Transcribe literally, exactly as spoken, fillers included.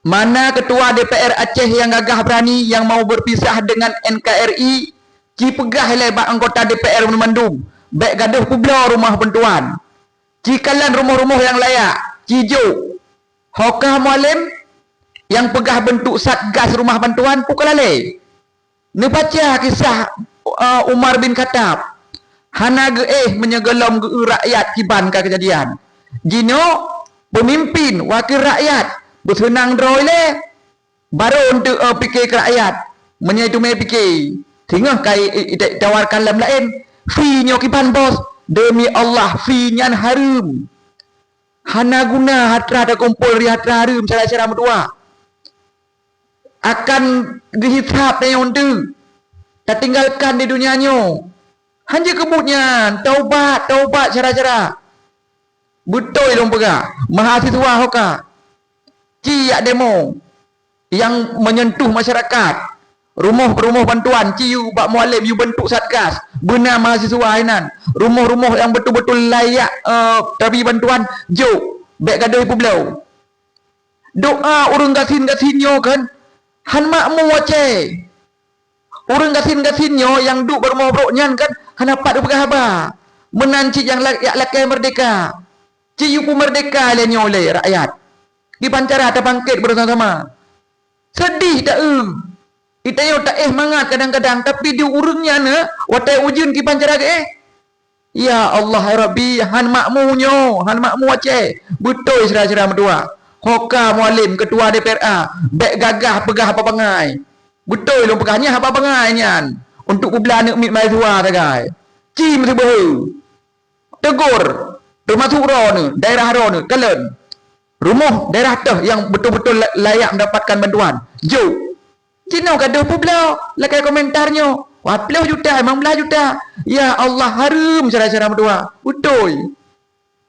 Mana ketua D P R Aceh nyang gagah berani nyang mau berpisah dengan N K R I, ci peugah lé bak anggota D P R mandum, bék gadôh peubloe rumoh bantuan. Ci kalon rumoh-rumoh nyang layak, ci jok. Ho ka Mualem nyang peugah beuntuk satgas rumoh bantuan, peu ka lalée. Neubaca kisah, eh, Umar bin Khattab. Hana geuéh meunyoe gohlom geu-eu rakyat kiban ka keujadian. Jinoe peumimpin wakil rakyat beuseunang droe lé. Barô eunteuk, eh, pike keu rakyat. Meunyoe teumé pike, singoh ka i-, i-, ita-, itawarkan lam laén. Fee nyoe kiban bos. Demi Allah, fee nyan hareuem. Hana guna hatra takumpol ri hatra hareuem syedara-syedara meutuwah. Akan geuhisab tanyoe eunteuk. Tatinggalkan di dunia nyoe. Hanjeuet keubuet nyan, taubat, taubat syedara-syedara. Beutôi lôn peugah, mahasiswa ho ka. Ci jak demo nyang meunyentuh masyarakat. Rumoh-rumoh bantuan, ci yue bak Mualem, yue beuntuk satgas. Beuna mahasiswa inan. Rumoh-rumoh nyang beutôi-beutôi layak, eh, tabri bantuan, jok. Bék gadôh ipeubloe. Doa ureuëng gasien-gasien nyoe kan, han makmu Aceh. Ureuëng gasien-gasien nyoe nyang duek bak rumoh brok nyan kan hana pat geupeugah haba. Meunan cit nyang la-, jak lakée meurdeka. Ci yue peumeurdeka lé nyoe lé rakyat. Kiban cara tabangkét beurasama-sama. Seudeh ta-eu. Geutanyoe taéh mangat kadang-kadang, tapi di ureuëng nyan, eh, watée ujeuen kiban cara geuéh. Ya Allah, ya Rabbi, han makmu nyoe, han makmu Aceh. Beutôi syedara-syedara meutuwah. Ho ka Mualem, ketua D P R A, bék gagah peugah haba bangai. Beutôi lôn peugah nyan haba bangai nyan. Untuk peubloe aneuëk miet mahasiswa sagai. Ci meusibahu. Tegur. Teumasuk droeneuh, daerah droeneuh, kalon. Rumoh daerah teuh nyang beutôi-beutôi la-, layak mendapatkan bantuan. Jok. Jinoe gadôh peubloe, lakée komentar nyoe, dua ploh juta, limong blaih juta. Ya Allah, hareuem syedara-syedara meutuwah. Beutôi.